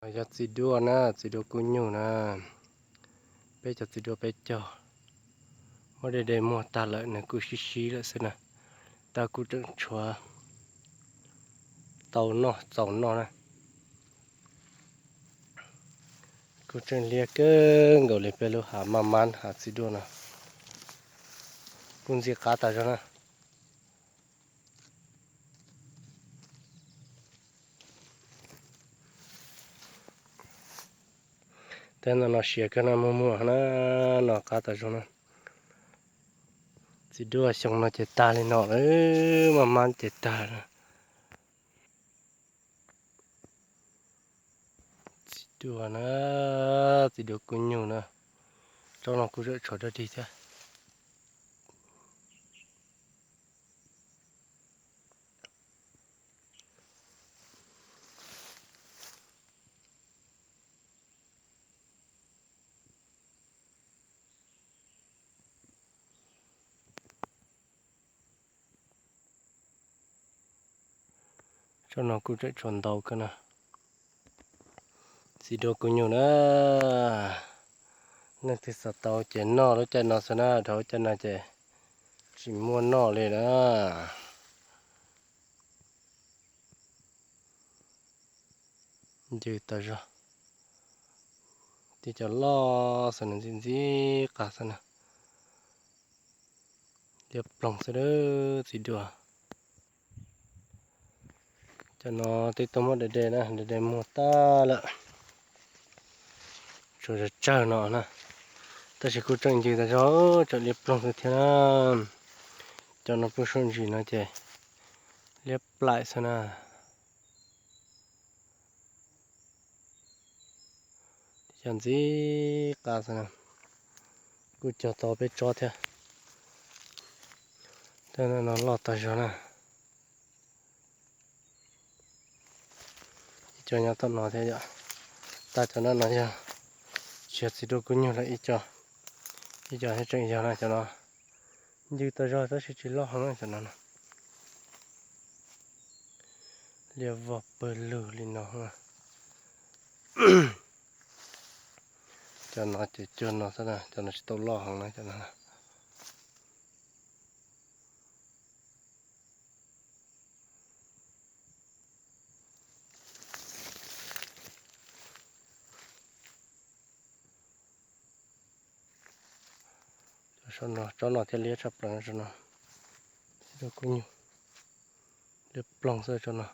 Yog txiv duaj na, txiv duaj kub nyuj na. Peb cov txiv duaj peb caug, muab de de muag tag lawm, nws kuj sib sib lawm xwb na. Tab kuj tseem tshuav tau noj txaus noj na. Kuj tseem liab kawg nkaus li peb lub hav maj mab hav txiv duaj no. Kuj ntxim qab tas zog na. Tej no no siav kawg no, muag muag na, no qab tas zog na. Txiv duaj xyoo no ces tag li no lawm, maj mab ces tag na. Txiv duaj na, txiv duaj kub nyuj na. Tsob no kuj tseem tshuav dog dig thiab. Tsob no kuj tseem tshuav ntau kawg na. Txiv duaj kub nyuj na, leej twg xav tau ces noj lub caij no xwb na, dhau lub caij no ces tsis muaj noj li na. Ncw tas zog. Tib cov loj xwb na, ntxim ntxim qab xwb na. Liab ploog xwb, txiv duaj. Cov no twb tuaj muab de de na, de de muag tag lawm. Tshuav tsawg tsawg no na, tab sis kuj tseem ncw tas zog, tseem liab ploog xwb thiab na. Cov no pub sub ntsis no ces liab plaim xwb na. Cov ntxim qab xwb na, kuj cog tau peb tsob thiab. Tej no loj tag zog na. Ib co nyob tom no thiab yom. Tag cov no no yog tsis yog txiv duaj kub nyuj lawm, ib co, ib co thiab tseem yog na cov no. Ncw tau zog tab sis tsis loj heev na cov no. Liab vog pawg lug li no. Cov no ces cuag no xwb na, cov no tsis tau loj heev na cov no. Tsob no thiaj liab tshaj plaws no. Txiv duaj kub nyuj, liab ploog xwb tsob no.